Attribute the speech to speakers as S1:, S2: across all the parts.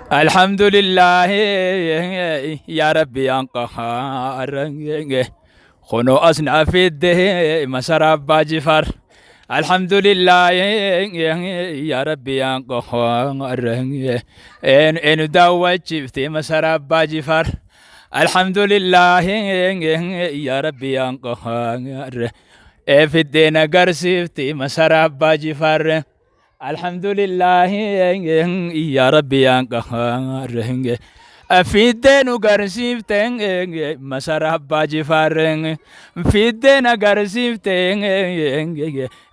S1: Alhamdulillah yaa Rabbi yaan qahaar kunoo as na fidde masaraa Abbaa Jifaar. Alhamdulillah yaa Rabbi yaan qahaar enu daawwachiifte masaraa Abbaa Jifaar. Alhamdulillah yaa Rabbi yaan qahaar fiddee na garsiifte masaraa Abbaa Jifaar. Alhamdulillah yaa Rabbi yaan qahaar fiddee nu garsiifte masaraa Abbaa Jifaar, fiddee na garsiifte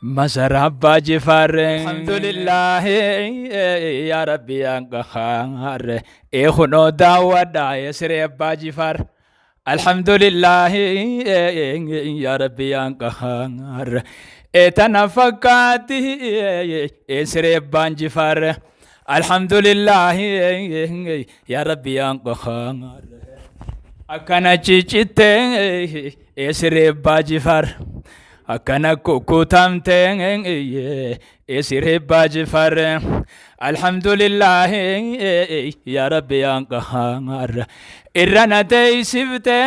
S1: masaraa Abbaa Jifaar. Alhamdulillah yaa Rabbi yaan qahaar kunoo daawwadha siree Abbaa Jifaar. Alhamdulillah yaa Rabbi yaan qahaar tana fakkaatti siree Abbaan Jifaar. Alhamdulillah yaa Rabbi yaan qahaar akkana ciccitte siree Abbaa Jifaar, akkana kukkutamte siree Abbaa Jifaar. Alhamdulillah yaa Rabbi yaan qahaar irra na teessifte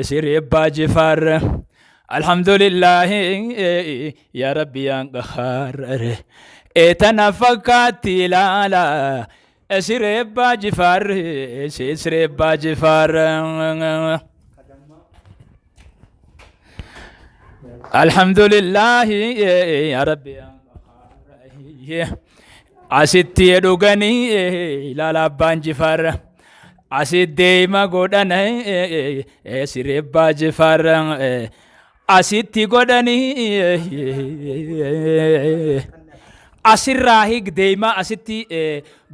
S1: siree Abbaa Jifaar. Alhamdulillah yaa Rabbi yaan qahaar tana fakkaatti ilaala siree Abbaa Jifaar, siree Abbaa Jifaar. Alhamdulillah yaa Rabbi yaan qahaar asitti dhuganii ilaala Abbaan Jifaar, asit deema godhan siree Abbaa Jifaar asitti godhanii, asirraa hig deema asitti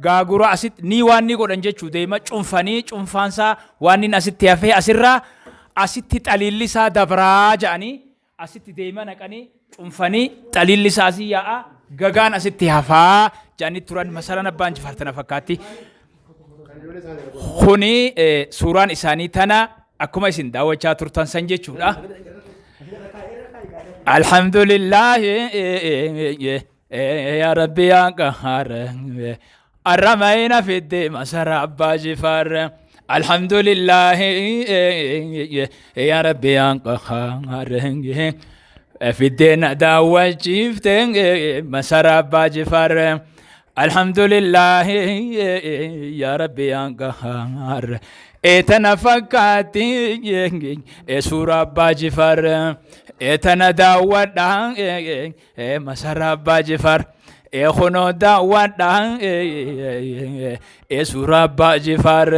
S1: gaagura asitti ni waan ni godhan jechuu, deema cunfanii cunfaansaa waan inni asitti hafee asirraa asitti xaliilli isaa dabraa ja'anii, asitti deema naqanii cunfanii xaliilli isaa asii yaa'a, gagaan asitti hafaa ja'anii turan. Masaraan Abbaan Jifaar tana fakkaatti. Kuni suuraan isaanii tana akkuma isin daawwachaa turtan san jechuudha. Alhamdulillah yaa Rabbi yaa qahaar arramayna fidde masara Abbaa Jifaar. Alhamdulillah yaa Rabbi yaa qahaar fiddeen daawwachiifte masara Abbaa Jifaar. Alhamdulillah yaa Rabbi yaa qahaar tana fakkaatti suuraa Abbaa Jifaar, tana daawwadha masara Abbaa Jifaar, kunoo daawwadha suuraa Abbaa Jifaar.